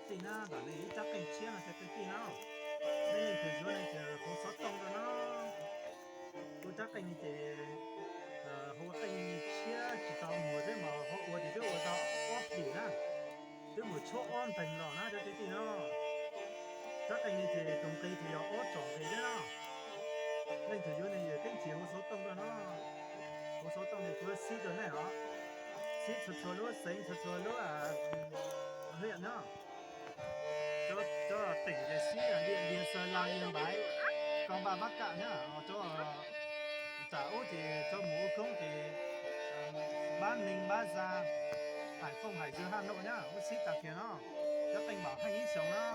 Tij na, ntawm no ib rab qeej tshiab no cov kwv tij na, nej leej twg yuav no ces hu xov tooj rau no. Kuv rab qeej no ces hu ua qeej tshiab tsis tau muag thiab mas ho ua ces twb ua tau ob plig na, twb mus tshuab ob nteeg los na cov kwv tij no. Rab qeej no ces tus nqi ces yog ob tsom nqi thiab no. Leej twg yuav no ces keeb cis hu xov tooj rau no. Hu xov tooj ces kuv xib rau nej os. Xib txhua txhua lub xeev txhua txhua lub hwj no. Cov teem ces xib Điện Biên, Gia Lai, Yên Bái, Công An, Bắc Kạn na. Cov nram ub ces cov mus ua koob ces Bắc Ninh, Bắc Giang, Hải Phòng, Hải Dương, Hà Nội na, ua xib tag kiag no. Cov qeej npam pheej ib xyoos no.